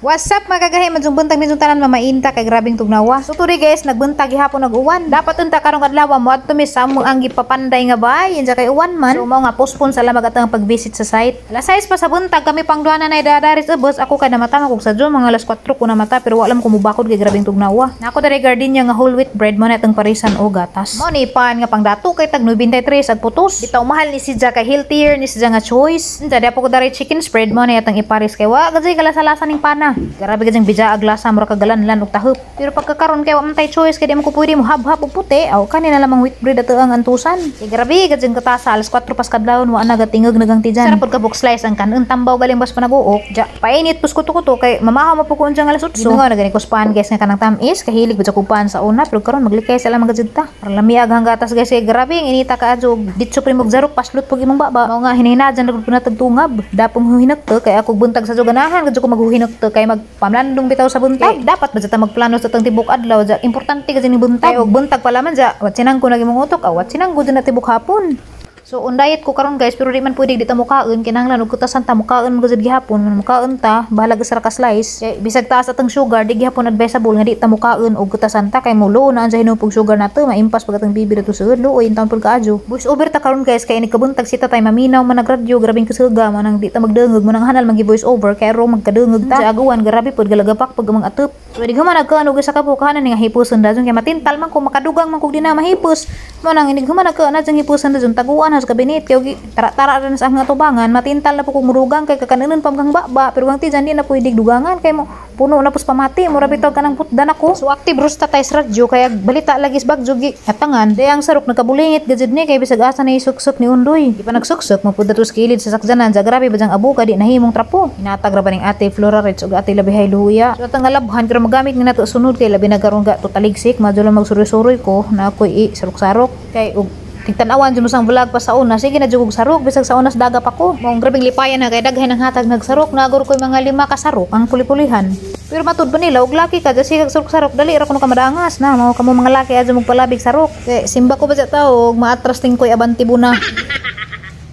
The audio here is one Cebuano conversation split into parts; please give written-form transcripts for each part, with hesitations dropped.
What's up, mga kagahi? Madyong buntag ninyong tanan, mamainta kay grabing tugnawa. So today, guys, nagbuntag gihapon nag-uwan. Dapat unta karong adlaw mo adto mi sa among ang gipapanday nga bay, inja kay uwan man. So mao nga postpone sa lamag atong pag-visit sa site. Alas 6 pa sa buntag kami pang duha na dadari sa bus. Ako kay namata man kog sa mga alas 4 ko namata, pero wala man ko mubakod kay grabing tugnawa. Nako diri Gardenia nga whole wheat bread mo na itong parisan o gatas. Mao ni pan nga pangdato kay tag 93 ag putos. Bitaw mahal ni siya kay healthier ni siya nga choice. Unta di ko dari chicken spread mo na itong iparis kay wa gajay kalasa-lasa ning pana. Grabe gajang bija ag lasa, mura kagalan-lan og tahop. Pero pagkakaron kay wa man tay choice kay di man ko pwede mo hab-hab og puti. Aw kani na lamang wheat bread ato ang antusan. Kay grabe gajang katasa, alas 4 pas kadlawon wa na gatingog nagang tijan. Sarap pud ka box slice ang kanon tambaw galing bas panaguok. Ja painit pus kuto-kuto kay mamahaw mo po ko unjang alas 8. Ginoo na gani ko span, guys, nga kanang tamis kahilig ba ko pan sa una, pero karon maglikay sila mga ta. Para lamiag ang gatas, guys, kay grabe ang inita ka adyo ditso pri mo jarok paslot pag imong baba. Mao nga hinahina dyan nagud na tagtungab. Dapong huhinakto kay ako buntag sa ganahan kadyo ko maghuhinakto kay magpamlandong bitaw sa buntag. Kay dapat ba ta magplano sa tang tibok adlaw ja importante kasi ni buntag. Og buntag pala man ja wat sinang ko nagimong utok aw wat sinang ko na tibok hapon. So on diet ko karon, guys, pero di man pwede di ta mukaon, kinahanglan og kutasan ta mukaon mo gud gihapon, mukaon ta bahalag sa ka slice. Kay bisag taas atong sugar, di gihapon advisable nga di ta mukaon og kutasan ta kay mulo na ang hinupog sugar nato, maimpas pag atong bibi dato sa luoy taon pud kaadyo. Voice over ta karon, guys, kay ini kabuntag sita tay maminaw man nagradyo, grabing kasuga mo nang di ta magdungog mo nang hanal magi voice over kay ro magkadungog ta. Sa aguan grabe pud galagapak pag amang atop. So di human nagkaon og isa ka bukahan nga hipuson dajon kay matintal man ko makadugang man kog di na mahipos. Mo nang inig human nagkaon na jang hipuson dajon taguan sa kabinet kay tara-tara rin sa ang atubangan matintal na po kung murugang kay kakanunon pa kang baba, pero ang tijan di na pwede dugangan kay mo puno na pus pamati mura bitaw kanang putdan ako. So active rusta tay sa radyo kay balita lagi sa bagyo gi atangan dayang sarok nagkabulingit gajud ni kay bisag asa na isuksok ni Undoy di pa nagsuksok mo pud datos kilid sa sakjanan sa grabe bajang abo ka di nahimong trapo. Hinatag ra ba ning Ate Flora Rich ug Ate Labihay Luya. So atang alabhan pero magamit ni nato sunod kay labi na karon ga totaligsik madyo lang magsuroy-suroy ko na ako'y sarok-sarok kay og tigtan-awan jud mo sang vlog pa sa una, sige na jud og sarok bisag sa unas daga pa ko. Maong grabing lipayan na kay daghay ng hatag nagsarok, nagor koy mga 5 ka sarok ang puli-pulihan. Pero matud pa nila og laki ka dyan sige sarok-sarok dali ra kuno ka madangas na mao kamo mga laki adyo magpalabig sarok. Kay simba ko ba sa tao og maatras ting koy abanti buna.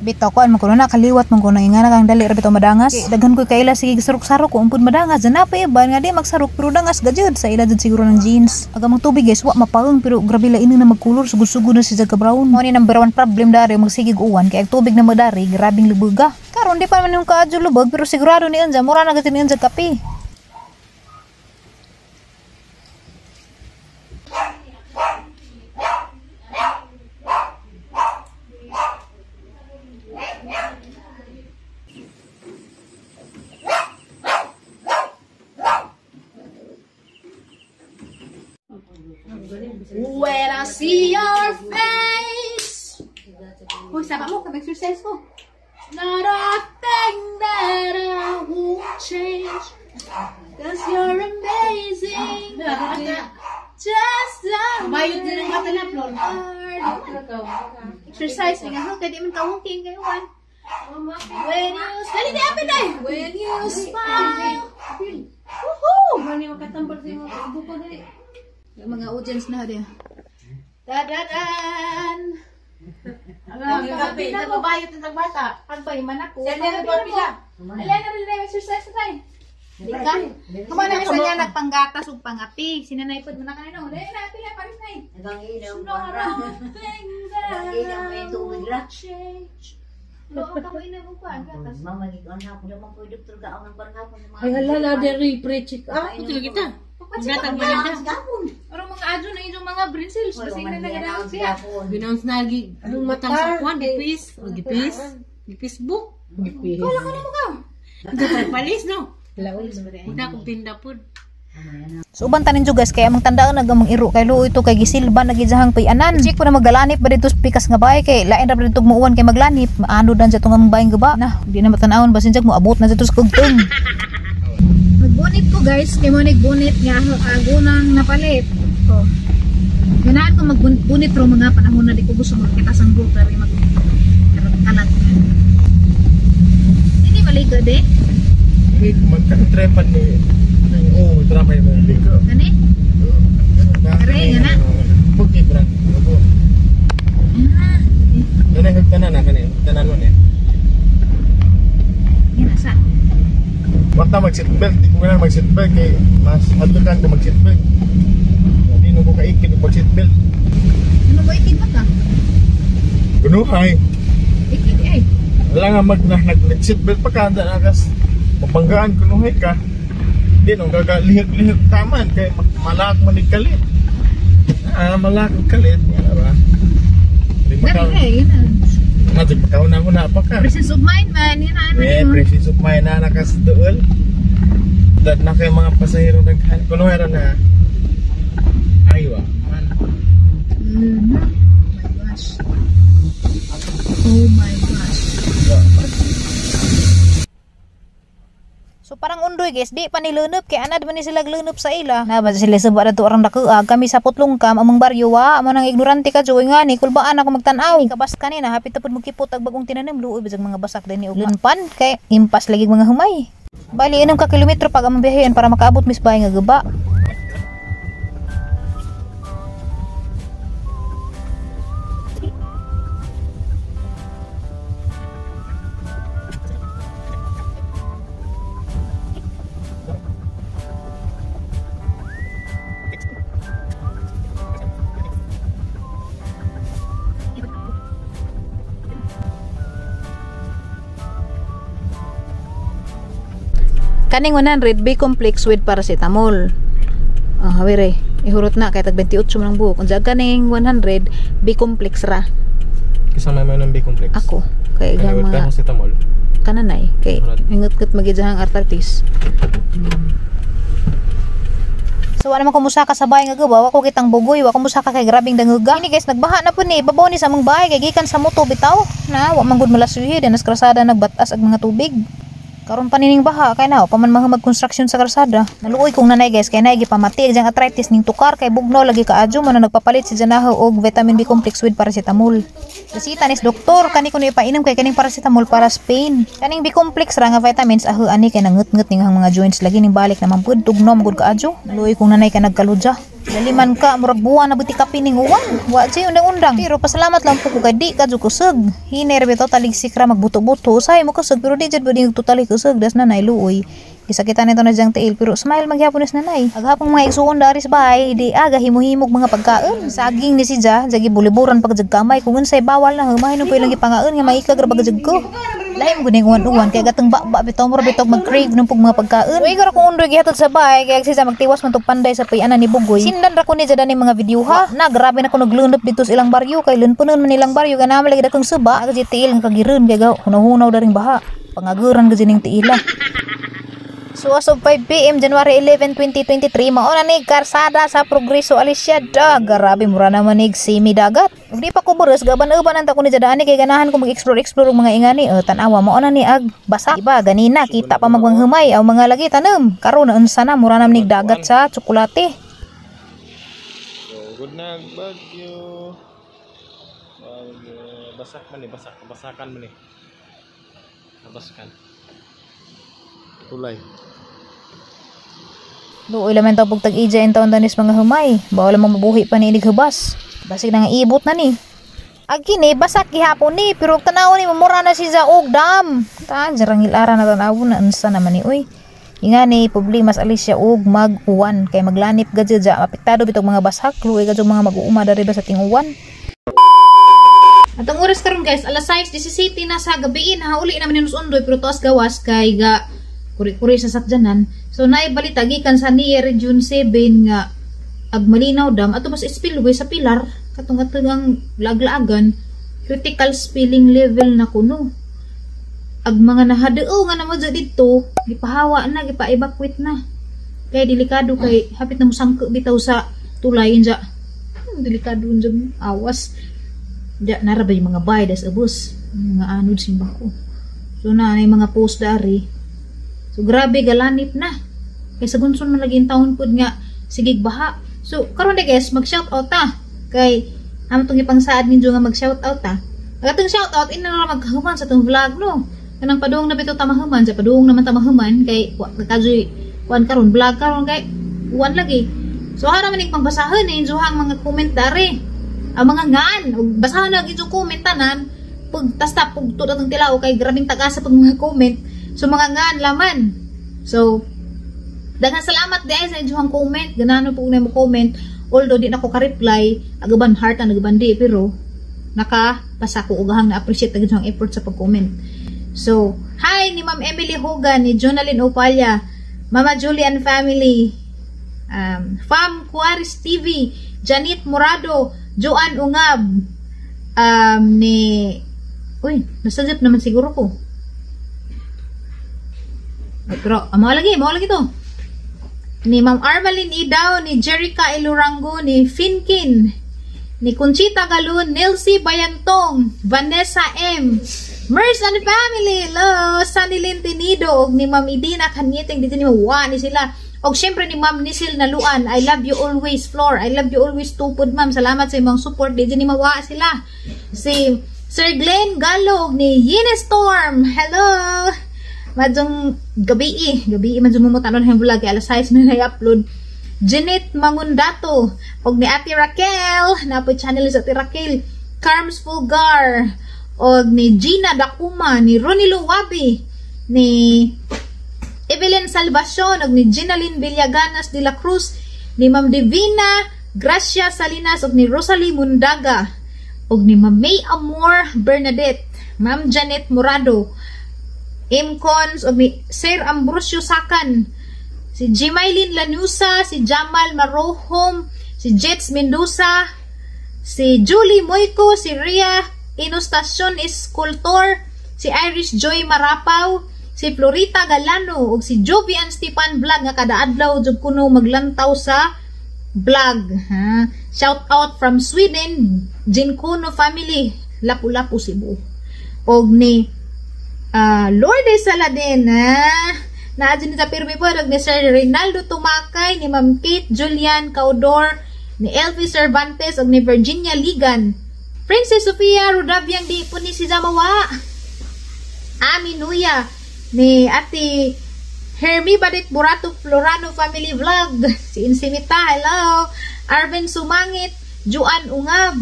Bitaw ko an man kuno na kaliwat man kuno nga kang dali ra bitaw madangas. Kay daghan koy kaila sige sarok-sarok ko umpod madangas dyan na pa iban nga di magsarok pero dangas gajud sa ila jud siguro ng jeans. Aga mang tubig, guys, wa mapaang pero grabe la ini na magkulor sugod-sugod na si ka brown. Mo ni number 1 problem dari magsigig uwan kay ag tubig na madari grabing lubuga. Karon di pa man yung kaadyo lubog pero sigurado ni unja mura na gid ni unja kape. When I see your face, Uy, sama mo, kami exercise ko. Not a thing that I won't change. 'Cause you're amazing. Just the Bayot din ang bata na, Flor. Exercise nga ho, kaya di man ka-walking kayo kan. When you dali di apin day. When you smile. Woohoo! Yung mga audience na diya. Da-da-dan. Ang kape, nagbabayot ng bata. Pagbay man ako. Saan niya nagpapila? Alin na rin na exercise na tayo. Di ka? Kumo na sa niya nagpanggatas ug pangapi. Sinanay pod mo na kanino. Dali na pila paris na. Not a thing that I won't change. Loo ka mo ina mo kuan gatas. Ay, hala, na, diri, pre-check up. Ito lang kita. Gatag ba na? Pero mga adyo na inyong mga brain cells. Basta na nagadaot siya. Binounce na, anong matang sa kwan, gipis, o gipis, gipis book. Gipis. Wala ka na mo ka. Ito pa palis, no? Una kong tinda po. So uban tanin jud, guys, kay among tandaan nag among iro kay luoy to kay gisilba nagijahang pianan. Check po na maggalanip ba dito sa pikas nga bahay kay lain ra ba dito muuwan kay maglanip maano dan sa tong among bahay nga ba. Na di na matanawon basin jag moabot na dito sa kugtong. Magbunit ko, guys, kay mo nagbunit nga ako agunang napalit. Oh. Ganahan ko magbunit ro mga panahon na di ko gusto magkita sang buhok pero mag kalat nga. Hindi malikod eh. Magka-trepan ni oh, trapay mo ligo. Kani? Kare, nga na. Pugi brand. Opo. Ah, Dana hagtanan na kani, tanan mo ni. yan asa. Basta mag-seatbelt, di ko ganahan mag-seatbelt kay mas hadlokan ko mag-seatbelt. Di no ko kaikid og mag-seatbelt. Ano ba ikid ba ka? Gunuhay. Ikid eh. Wala nga mag na, nag, nag-seatbelt pa ka, handa na kas mabanggaan kunuhay ka. Di no gagalihag-lihag taman kay malak man ni kalit. Ah, malak ang kalit nga ba? Di Dali makaw. eh, yun na. Na makaw na na pa ka. Presence of mind man, yun na. Ano Eh, yun? presence of mind na nakas dool. Dad na kay mga pasahero daghan. Kunuhay ra na. Aywa. Man. Oh my gosh. Oh my gosh. So parang undoy guys, di pa nilunop kay anad man ni sila glunop sa ila. Na ba sila sa bara to orang dakuag kami sa Putlongkam among baryo wa amo nang ignorante ka joy nga ni kulbaan ako magtan-aw. Kabas kanina hapit tapod mo kipot ag bagong tinanim luoy bisag mga basak din ni ugma. Lunpan kay impas lagi mga humay. Bali inom ka kilometro pag among biyahean para makaabot mis bahay nga guba. Kaning 100 B complex with paracetamol. Ah, hawire. Ihurot na kay tag 28 man ang buhok. Unsa kaning 100 B complex ra Kasama mo ng B-complex. ako kay igang mga paracetamol. kananay kay ingat-ngat magidjahang arthritis. So wala man kumusaka sa bahay nga gawa, wa ko kitang bugoy, wa ko musaka kay grabing danguga. Ini guys, nagbaha na po ni, babaw ni sa among bahay kay gikan sa moto bitaw. Na wa man gud malasuhi, din as krasada nagbatas ag mga tubig. Karon pa nining baha kay na pa man mga mag-construction sa krasada. Naluoy kong nanay guys kay nay gipamati ag diyang arthritis ning tukar kay bugno lagi kaadyo mo na nagpapalit si Janaho og vitamin B complex with paracetamol. Resita nis doktor kani kuno ipainom kay kaning paracetamol para sa pain. Kaning B complex ra nga vitamins aho ani kay nangut-ngut ning ang mga joints lagi ning balik naman pud tugno magud kaadyo. Naluoy kong nanay kay nagkaludya. Laliman ka murag buwan na buti kape ning uwan. Wa jay undang-undang. Pero pasalamat lang po ko kay di ka jud kusog. Hinay ra bitaw taligsik ra magbuto-buto. Usahay mo kusog pero di jud pwede totally kusog das nanay luoy. Gisakitan nito na diyang tiil pero smile maghapon is nanay. Aghapon mga igsuon dari sa bahay, di aga himuhimog mga pagkaon. Saging ni si Ja, jagi buliburan pag jag kamay kung unsay bawal na humahin po ilang gipangaon nga maikag ra pag jag ko. Lahi mo guning uwan-uwan kay gatong ba bitaw mo ra bitaw mag-crave nung pug mga pagkaon. Uy ra kung undoy gihatod sa bahay kay si Ja magtiwas man tog panday sa puy-anan ni Bugoy. Sindan ra ko ni Ja ni mga video ha. Na grabe na ko naglunop dito sa ilang baryo kay lunpunon man ilang baryo kanama lagi dakong suba aga tiil nga kagiron kay gaw hunaw-hunaw daring baha. Pangaguran gud ning tiila. So as of 5 PM January 11, 2023, mao na ni karsada sa Progreso Alicia. Da, grabe mura naman ni simi dagat. Ug di pa ko buros gaban-uban ang ta ko ni jadani kay ganahan ko mag-explore-explore og mga ingani. Oh, tan-awa mao na ni ag basa. Iba ganina kita pa magwanghumay aw mga lagi tanom. Karon na unsa na mura naman ni dagat sa tsokolate. So, good na Bagyo. Bagyo. Basak man eh, basak. Basakan man eh. Basakan. Tulay. Luoy laman taw pag tag-ija in taon danis mga humay. Bawal lamang mabuhi pa ni inig hubas. Basig na nga ibot na ni. Ag kini basak gihapon ni pero tanaw ni mamura na si Zaog dam. Taan jarang hilara na tanaw na unsa naman ni uy. Inga ni problema sa Alicia og mag-uwan kay maglanip gad siya apektado bitog mga basak luoy gad mga mag-uuma dari ba sa tinguwan. At ang oras karon guys, alas 6:17 na sa gabi na uli naman ni Undoy pero tuas gawas kay ga kuri-kuri sa sakyanan. So naibalita gikan sa near June 7 nga ag Malinaw Dam ato mas spillway sa Pilar katong atong laglaagan critical spilling level na kuno. Ag mga nahadeo nga namo didto gipahawa na gipa-evacuate na. Kay delikado kay hapit na mosangko bitaw sa tulay inja. Delikado unja awas. Ja nara ba yung mga bay das ubos mga anod simbako. So na nay mga post dari. So grabe galanip na. Kay sa gunson man lagi taon pud nga sigig baha. So karon di guys mag shout out ta. Kay amo tong ipangsaad ninyo nga mag shout out ta. Ang atong shout out ina na maghuman sa tong vlog no. Kanang padung na bitaw tamahuman sa padung naman tamahuman kay wa kajoy kuan karon vlog karon kay uwan lagi. So hara man ning pangbasahon eh injuhang mga comment dari. Ang mga ngan ug basahon na gyud comment tanan pag tasta pugtod atong tilaw kay grabing tagasa pag mga comment. So mga ngan laman. So, daghang salamat guys sa inyong comment. Ganahan po na mo comment. Although di na ko ka-reply, agaban heart ang agaban di, pero nakapasa ko ugahang na-appreciate ang inyong effort sa pag-comment. So, hi ni Ma'am Emily Hogan, ni Jonalyn Opalia, Mama Julian Family, Fam Juarez TV, Janet Morado, Joan Ungab, ni, uy, nasajap naman siguro ko. Ay, pero, mao lagi to. Ni Ma'am Armalyn Idaw, ni Jerica Ilurango, ni Finkin, ni Conchita Galun, Nelsie Bayantong, Vanessa M, Merce and Family, hello, Sunny Lynn Tinido, og ni Ma'am Idina Kanyiting, dito ni Wa ni sila. Og syempre ni Ma'am Nisil Naluan, I love you always, Flor, I love you always, tupod ma'am, salamat sa imong support, dito ni Mawa sila. Si Sir Glenn Gallo, og ni Yine Storm, hello. Madyong gabi gabi man jud mo tanon ang vlog kay alas 6 na na-upload. Janet Mangundato og ni Ate Raquel, napoy channel sa Ate Raquel, Carms Fulgar, og ni Gina Dakuma, ni Ronilo Wabi, ni Evelyn Salvacion, og ni Ginalyn Villaganas de la Cruz, ni Ma'am Divina Gracia Salinas, og ni Rosalie Mundaga, og ni Ma'am May Amor Bernadette, Ma'am Janet Morado, Imcons, og ni Sir Ambrosio Sakan, si Jimailin Lanusa, si Jamal Marohom, si Jets Mendoza, si Julie Moico, si Ria Inostasyon Escultor, si Irish Joy Marapaw, si Florita Galano, ug si Jovian Stepan Vlog nga kada adlaw jud kuno maglantaw sa vlog. Ha? Shout out from Sweden, Jinkuno family, Lapu-Lapu, Cebu. Og ni Lourdes Saladin, ha? Naa dyan sa pirmi po, ni Sir Rinaldo Tumakay, ni Ma'am Kate Julian Caudor, ni Elvie Cervantes, ug ni Virginia Ligan, Princess Sofia Rodaviang, di po ni si Zamawa, Ami Nuya, ni Ate Hermie Badit Burato Florano Family Vlog, si Insimita, hello, Arvin Sumangit, Juan Ungab,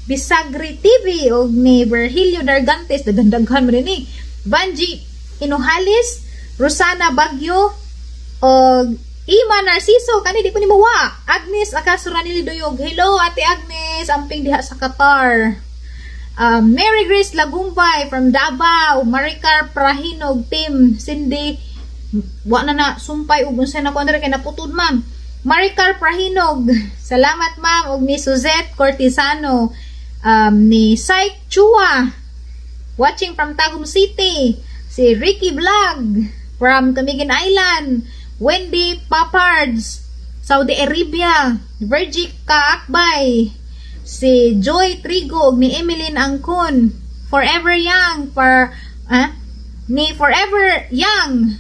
Bisagri TV, og ni Virgilio Dargantes, daghan-daghan mo rin ni Banji Inuhalis, Rosana Bagyo, og Ima Narciso, kani di po ni mawa, Agnes Akasuranili Duyog, hello Ate Agnes, amping diha sa Qatar. Mary Grace Lagumbay from Davao, Maricar Prahinog Team, Cindy, wa na na sumpay ug unsa na ko kay naputod ma'am. Maricar Prahinog, salamat ma'am, og ni Suzette Cortesano, ni Syke Chua, watching from Tagum City, si Ricky Vlog from Camiguin Island, Wendy Papards, Saudi Arabia, Virgie Kaakbay, si Joy Trigo, ni Emeline Angkon, Forever Young, ni Forever Young,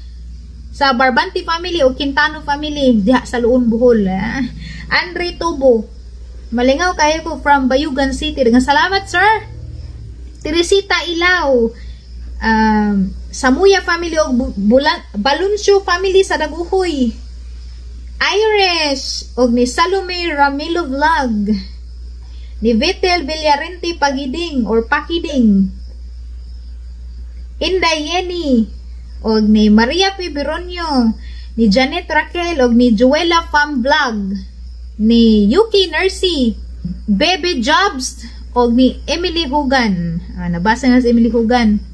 sa Barbanti family o Quintano family, diha sa Luon, Bohol. Andre Tubo, malingaw kayo ko from Bayugan City. Daghang salamat, sir. Teresita Ilaw, Samuya family o Baluncio family sa Daguhoy, Irish og ni Salome Ramilo Vlog, ni Vitel Villarente Pagiding or Pakiding, Inday Yeni og ni Maria P. Beronio, ni Janet Raquel og ni Joella Fam Vlog, ni Yuki Nursey, Bebe Jobs og ni Emily Hogan. Nabasa na si Emily Hogan.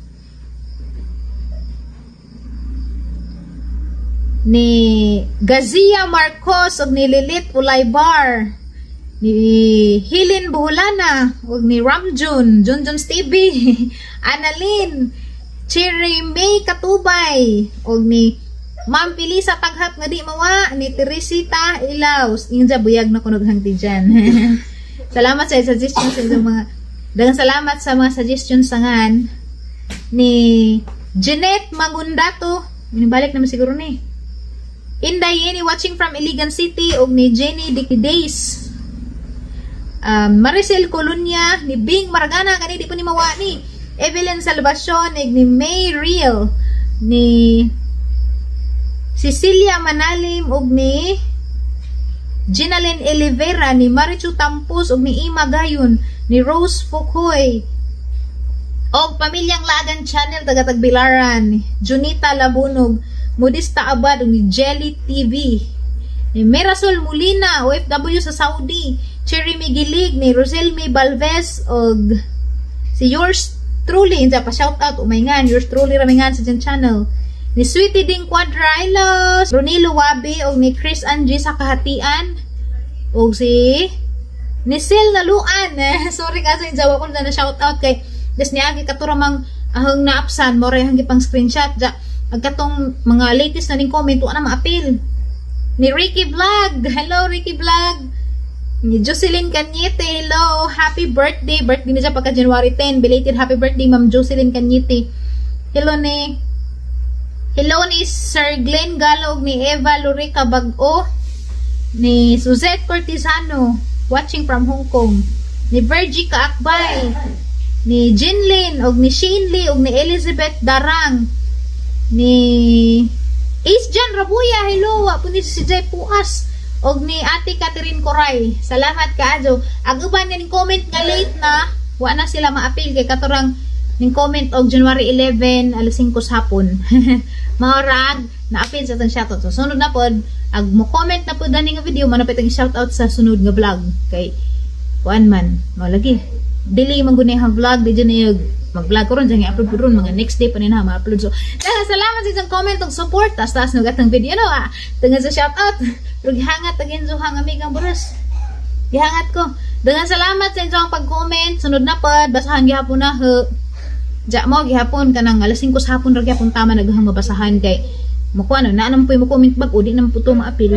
Ni Gazia Marcos og ni Lilith Ulaybar, ni Helen Buhulana og ni Ramjun, Junjun Stevie, Annalyn, Cherry May Katubay og ni Ma'am Felisa Taghap nga di mawa, ni Teresita Ilaw. Inja buyag na kunog hangti dyan. Salamat sa suggestions sa inyong mga, daghang salamat sa mga suggestions sangan ni Jeanette Magundato. Minibalik naman siguro ni Inday Yeni watching from Iligan City og ni Jenny Days, Maricel Colonia, ni Bing Maragana kani di po ni mawa ni Evelyn Salvacion, ni May Real, ni Cecilia Manalim og ni Ginalyn Elivera, ni Marichu Tampus og ni Ima Gayon, ni Rose Fukoy, og Pamilyang Lagan Channel taga Tagbilaran, Junita Labunog, Modista Abad ug ni Jelly TV. Ni Merasol Molina, OFW sa Saudi. Cherry Migilig, ni Roselmi Balves og si yours truly, inja pa shout out umayngan, yours truly ramingan sa dyan channel. Ni Sweetie Ding Quadrailos, Ronilo Wabi og ni Chris Angie sa Kahatian og si Nisil Naluan. Sorry kasi jawa ko na shout out kay des niagi katuramang ahang naapsan mo ray pang screenshot ja ag katong mga latest na ning comment wa na maapil. Ni Ricky Vlog, hello Ricky Vlog. Ni Jocelyn Cañete, hello, happy birthday. Birthday niya pagka January 10. Belated happy birthday, Ma'am Jocelyn Cañete. Hello ni Sir Glenn Galog, ni Eva Lorica Bag-o, ni Suzette Cortizano, watching from Hong Kong. Ni Virgie Kaakbay, ni Jinlin, og ni Shane Lee, og ni Elizabeth Darang, ni Ace John Rabuya, hello, wa po ni si Jay Puas, og ni Ate Catherine Coray. Salamat kaayo. Ang uban nga ning comment nga late na, wa na sila maapil kay katurang ning comment og January 11 alas 5 sa hapon. Maorag naapil sa atong shoutout. So sunod na pod, ag mo comment na pod ani nga video, manapit ang shoutout sa sunod nga vlog kay kuan man, mao lagi. Dili man gud ang vlog, di dyan na mag-vlog ko ron, dyan i-upload ko ron, mga next day pa ni na ma-upload. So, daghang salamat sa inyong comment ug support. Taas taas no gatang video no, ah. Tungod sa shoutout. Pero gihangat again so hang amigang buras. Gihangat ko. Daghang salamat sa inyong pag-comment. Sunod na pod, basahan gihapon na ho. Ja mo gihapon kanang alas 5 sa hapon ra gihapon tama naghang mabasahan kay mo kuan na naman po mo comment bag o di naman po to maapil.